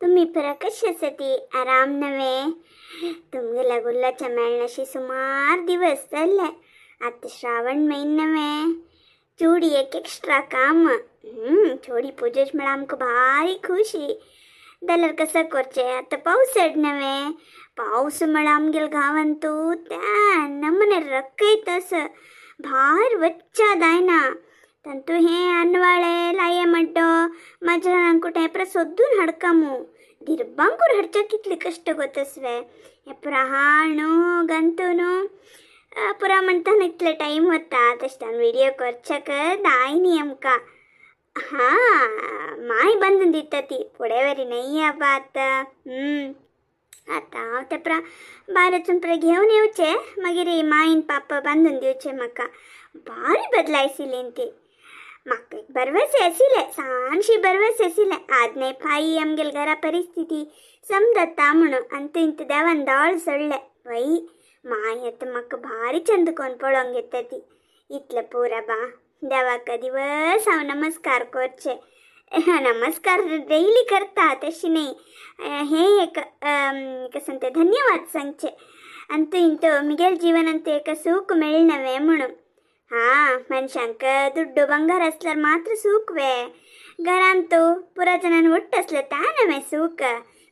तुम्ही पुरा कशी आसा ती आराम नव्हे तुमगेल्या गुल्लाच्या मेळनाशी सुमार दिवस जाल्ले. आतां श्रावण म्हयनो नव्हे चूडी एक एक्स्ट्रा काम. चोडी पुजेश म्हळ्यार आमकां भारी खुशी. जाल्यार कसं करचें आतां पावस येड नव्हे पावस म्हळ्यार आमगेल्या गांवांत तूं त्या नमने रकयत असं भायर वच्चा जायना. तांतू हें अनवाळे लाये मड्डो माजरां कुठे पुरा सोदून हाडका मू दिरबांकूर हाडच्या कितले कश्ट गोतसवे हे पुरा हाणू गंतू न्हू पुरा म्हणटाना इतले टायम वता तशें व्हिडियो करच्याक दाय न्ही आमकां. हां माय बांदून दिता ती फुडें वरी न्हय आबा आतां. आतां हांव तें पुरा भायर वचून पुरा घेवन येवचें मागीर मायन पापा बांदून दिवचें म्हाका. भारी बदलायसिली ती म्हाका एक बरवस आशिल्लें सानशी बरवस आशिल्लें. आज न्हय फाई आमगेले घरा परिस्थिती समजता म्हणून आनी थंय देवान दोळ सोडले वय माय आतां म्हाका भारी चंद कोन्न पळोवंक घेता ती. इतलें पुरो बा देवाक दिवस हांव नमस्कार करचें. नमस्कार डेली करता तशें न्हय हें एक कसं तें धन्यवाद सांगचें आनी थंय तो म्हगेल्या जिवनांत एक सूख मेळना म्हणून. हां मनशांक दुड्डो ಬಂಗಾರ आसल्यार मात्र सूख वे घरांत पुरा जाणान ಒಟ್ಟು आसल्यार ता नवें सूख.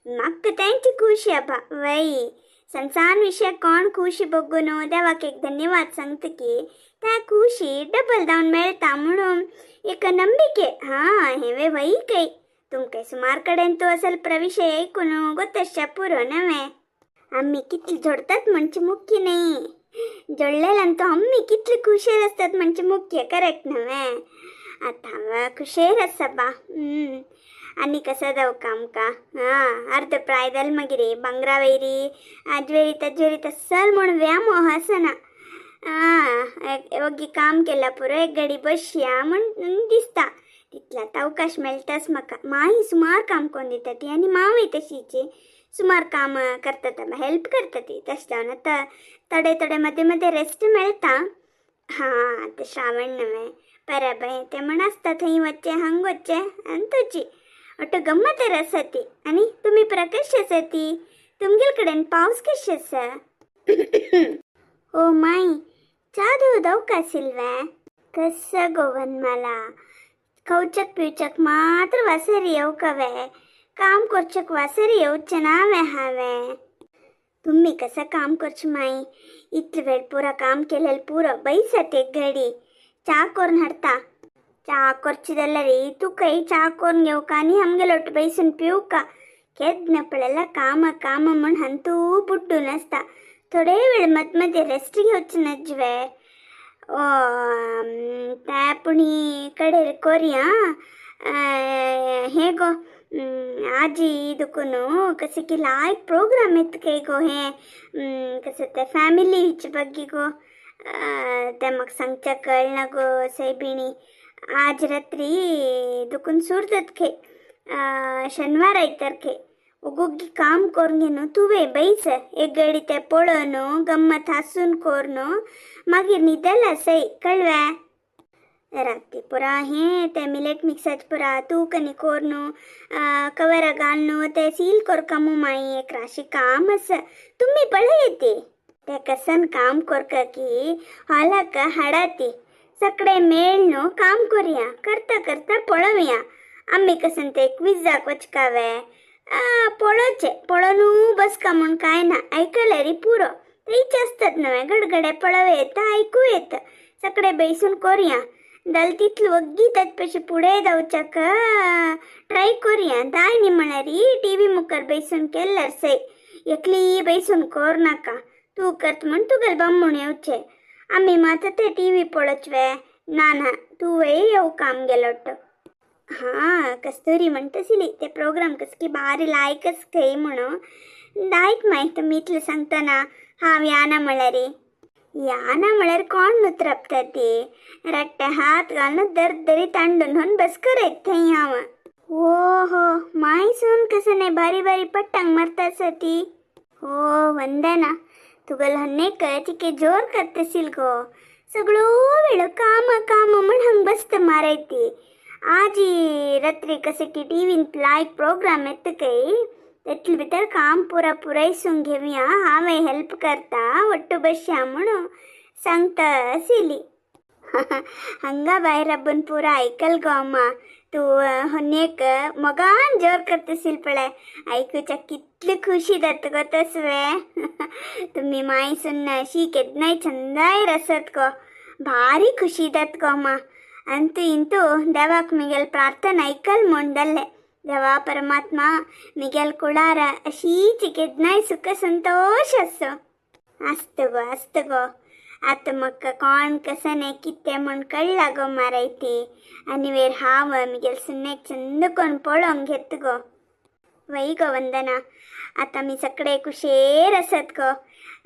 म्हाका तेंची खुशी आबा वय सन सान विशयाक कोण खुशी बग्गून देवाक एक धन्यवाद सांगता की त्या खुशी डबल जावन मेळटा म्हणून एक नंबिके. हां हें वय काय तुमकां सुमार कडेन तो असल प्रविशय आयकून गोतश्या पुरो नवें. आमी कितले जोडतात म्हणजे मुख्य न्हय जोडलेल्यान तो आमी कितले खुशेर आसतात म्हणजे मुख्य करेक्ट नव्हे. आतां हांव खुशेर आसा बा. आनी कसं जावं आमकां. हां अर्द प्राय जालें मागीर भांगरा वयरी आजवेरी तज्वेरी तसल म्हूण व्यामो आसना. आं ओगी काम केलां पुरो एक घडी बसया म्हूण दिसता तितल्यात अवकाश मेळटाच म्हाका. माई सुमार काम करून दिता ती आनी मावय तशीची सुमार काम करतात हेल्प करता ती. तशें जावन आतां थोडे थोडे मदें मदें रेस्ट मेळटा. हां आतां श्रावण नवें परब तें म्हण आसता थंय वचचें हांग वचचें आनी तुजी ಒಟ್ಟು गम्मत आसा ती. आनी तुमी पुरा कशी आसा ती तुमगेले कडेन पावस कशें आसा? ओ माय च्या दूद आशिल्लें कसं गो वनमाला खावच्याक पिवच्याक मात्र वासरी येवकवे काम करच्याक वासरी येवचें ना वे हांवें. तुम्ही कसं काम करचें माई इतले वेळ पुरा काम केलेलं पुरो बैसात एक घडी च्या करून हाडटा. च्या करची जाल्यार तुकाय च्या करून घेवका आनी आमगेले ಒಟ್ಟು बैसून पिवका. केन्ना पळयल्यार काम काम म्हूण हंतू बुड्डून आसता. थोडे वेळ मद मदीं रेस्ट घेवचें नजवे. त्या पुणी कडेर कोरया हें गो आजी दुकून कशें की लायक प्रोग्राम येता काय गो हें कसं तें फॅमिलीचे बग्गी गो तें म्हाका सांगच्या कळना गो सैबिणी. आज रात्री दुकून सुरू जाता खंय शनिवार आयतार खंय ओगोग्गी काम करून घेवन तुवें बैस एक घडी तें पळोवन गम्मत हांसून करून मागीर न्हिदला सय कळ्ळें. रात्री पुरा हें तें मिलेट मिक्साचें पुरा तूक आनी कोरून कवरां घालून तें सील करका मू माई एक राशी काम आसा. तुमी पळय ती तें कसन काम करका की हॉलाक हाडा ती सगळे मेळ्ळ काम करुया करता करता पळोवया. आमी कसन ते क्विजाक वचकावे पळोवचें पळोवन बसका म्हूण कांय ना आयकल्यार पुरो थंयच आसतात नवे गडगडे पळोवं येता आयकूं येता सगळे बैसून करुया जाल्यार तितलो वग्गी ताचे पयशे फुडें जावच्याक ट्राय करुया. जाय न्ही म्हळ्यार टी व्ही मुखार बैसून केल्यार सय एकली बैसून कर नाका तूं करता म्हूण तुगेले बामूण येवचें. आमी मात ते टी व्ही पळोवचे ना ना तुवें येवका आमगेलो. हां कस्तुरी म्हणटा आशिल्ली ते प्रोग्राम कसं की भारी लायकच खंय म्हणून दायक मागीर तुमी इतलें सांगतना हांव याना म्हळ्यार याना म्हळ्यार कोण न्हू त्रपता ती रट्टे हात घालून दरदरी तांडून हून बस करयत थंय हांव. ओ हो माय सून कसं नाही भारी भारी पट्टांक मारता आसा ती. हो वंदना तुगेलो हन्नेक चिके जोर करतशील गो सगळो वेळ काम काम म्हण हांग बसता मारायती. आजी रात्री कशें की टीव्हीन लायक प्रोग्राम येता काय तेतले भितर काम पुरा पुरायसून घेवया, हांवें हेल्प करता ಒಟ್ಟು बसया म्हणून सांगता आशिल्ली. हांगा भायर राबून पुरा आयकल गो अम्मा, तूं होन्येक मोगान जोर करता पळय, आयकुच्या कितली खुशी जाता गो तसवे. तुमी माय सुन्न अशी केन्नाय चंदाय रसत गो, भारी खुशी जाता गो अम्मा. अंतू इंतू देवाक मिगेल प्रार्थना आयकल म्हूण जाल्लें. देवा परमात्मा मिगेल कुळार अशीच केन्नाय सुख संतोश आसो. आसत गो आसत गो. आतां म्हाका कोण कसने कितें म्हूण कळ्ळा गो मारायती. आनी वेर हांव मिगेल सुन्नेक चंद कोण पळोवंक घेत गो. वय गो वंदना, आतां आमी सगळे कुशेर आसत गो.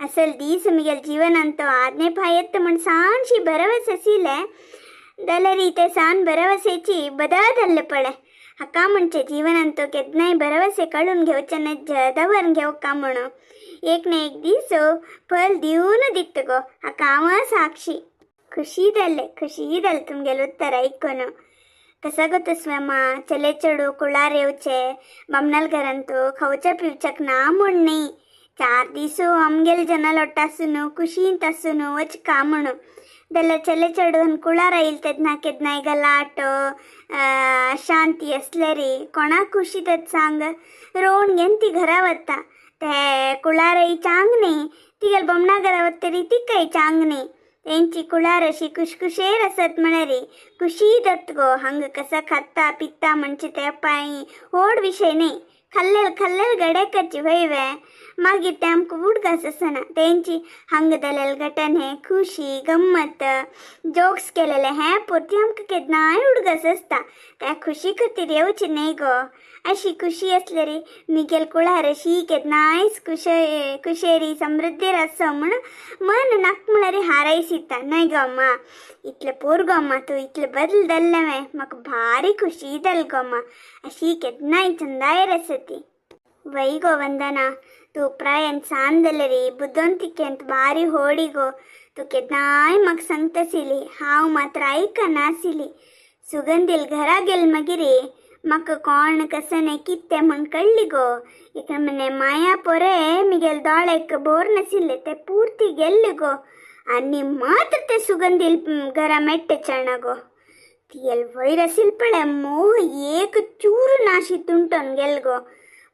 असल दीस मिगेल जीवनांत तो आज्ञे पायत म्हूण सानशी भरवस आशिल्लें जाल्यार ते सान भरवसेची बदल जाल्ले पळय. हाका म्हणचे जीवनांत तो केन्नाय भरवसे कळून घेवचे नज्ज दवर घेवका म्हणून एक ना एक दीस फल दिवन दित गो. हाका हांव साक्षी. खुशी जालें, खुशी जालें तुमगेलें उत्तर आयकून. कसा गो तसवें मा चले चेडूं कुळार येवचे बामणाल घरांत खावच्या पिवच्याक ना म्हूण न्ही, 4 दीस आमगेले जनालोट आसून कुशींत आसून वचका म्हणून. जाल्यार चले चेडून कुळार आयल तेन्ना केन्नाय गलाट शांती आसल्यार कोणाक खुशी जाता सांग. रोवण घेवन ती घरा वता, ते कुळारय चांग न्ही, तिगेले बामणा घरा वतरी तिकाय चांग न्ही. तेंची कुळार अशी खुशखुशेर आसत म्हळ्यार खुशी जाता गो. हांगा कसा खाता पिता म्हणचे ते पांय व्हड विशय न्ही, खाल्लेल खाल्लेल गडेकाची वय वे मागीर ते आमकां उडगास आसना. तेंची हांगा जालेले घटन हे खुशी गम्मत जोक्स केलेले हें पुरती आमकां केन्नाय उडगास आसता. त्या खुशी खातीर येवची न्ही गो. अशी खुशी आसल्यार मिगेल कुळार अशी केन्नाय कुशेरी समृद्धीर आसो म्हूण मन नाक म्हळ्यार हारायसिता न्हय गो अम्मा. इतलें पोर गो अम्मा, तूं इतलें बदल जाल्लें वे म्हाका भारी खुशी जाली गो अम्मा. अशी केन्नाय चंदायर आसती. वय गो वंदना, तूं प्रायन सान जाल्यार बुद्धंतिकेंत भारी होडी गो. तूं केन्नाय म्हाका सांगताशिल्ली, हांव मात्र आयकनाशिल्ली. सुगंधील घरा गेल मागीर म्हाका कोण कसने कितें म्हूण कळ्ळी गो. एक मने माया पोरे मिगेल दोळेक बोर नाशिल्ले ते पुर्ती गेल्ले गो. आनी मात्र ते सुगंधील घरा मेट्टे चणा गो. तिगेल वयर आशिल्ले पळय मोह एक चूर नाशी तुंटोन गेल गो.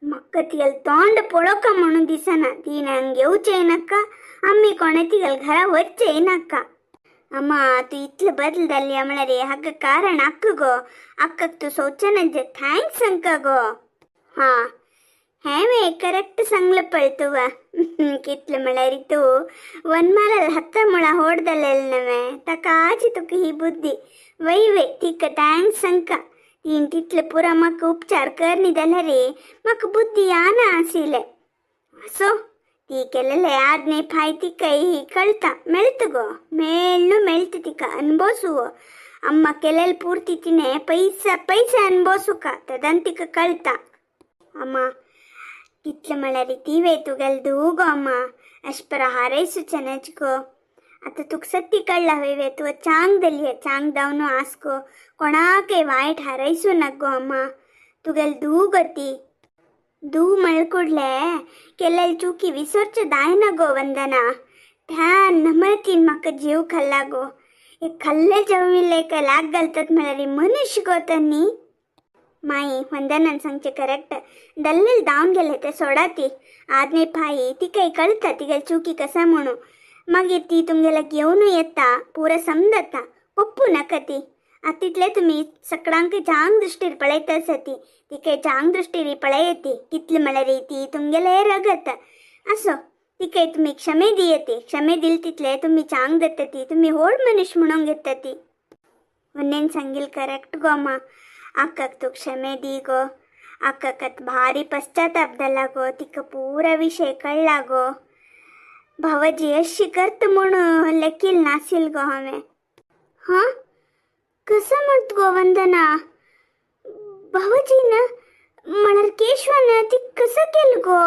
म्हाका तिगेल तोंड पळोवका म्हणून दिसना. तिणें हांगा येवचें नाका, आमी कोणें तिगेल घरा वचचें नाका. अम्मा तूं इतलें बदल जाली म्हळ्यार हाका कारण अक्क गो. अक्काक तूं सोचना thanks सांगका गो. हां हें करेक्ट सांगलें पळय तुवें. कितलें म्हळ्यार तूं वनमालाल हत्त मुळां होड जालेलें नवें ताकाची तुका ही बुद्धी. वय वय तिका thanks सांगका. तीन तितले पुरा म्हाका उपचार करनी जाल्यार म्हाका बुद्धी याना आशिल्लें. असो ती केलेले आज्ञे फाय तिकाय कळटा मेळत गो, मेळ्ळू मेळटा तिका अनभोसुवो. अम्मा केलेले पुर्ती तिणें पैसा पैसा अनभोसुका तेदान तिका कळटा. अम्मा कितलें म्हळ्यार ती वे तुगेले धूव गो अम्मा. अशें परा हारयसूचें नज गो. आतां तुका सत्ती कळ्ळा वय वे तूं चांग जाली, चांग जावन आस गो, कोणाकय वायट हारयसूं नाका गो अम्मा. तुगेले धूव गो ती. धूव म्हळ कुडले केलेले चुकी विसरचें जायना गो वंदना. त्या नमतीन म्हाका जीव खाल्ला गो. एक खाल्ले जेविल्ले एक लाग घालतात म्हळ्यार मनीस गो तो न्ही. माई वंदनान सांगचें करेक्ट. दल्लेल धांवन गेले ते सोडा ती. आज्ञे पाई तिकाय कळटा तिगेली चुकी कसा म्हणून. मागीर ती तुमगेल्या घेवनूय येता, पुरा समजता, पप्पू नाका ती. आतां तितले तुमी सगळ्यांक चांग दृश्टीर पळयता आसा ती, तिका चांग दृश्टीर पळयती. कितले म्हळ्यार ती तुमगेलें रगत आसो. तिका तुमी क्षमे दियती, क्षमे दिल तितले तुमी चांग जाता ती, तुमी व्हड मनीस म्हणून घेता ती. वन्नेन सांगील करेक्ट गो अम्मा. अक्काक तूं क्षमे दी गो. अक्काक आतां भारी पश्चाताप जाला गो. तिका पुरा विशय कळ्ळा गो. भावाजी अशी करता म्हूण लेखील नाशील गो हांवें. हां कसं म्हणत गो वंदना, भावाजीन म्हळ्यार केशवान ती कसं केलं गो?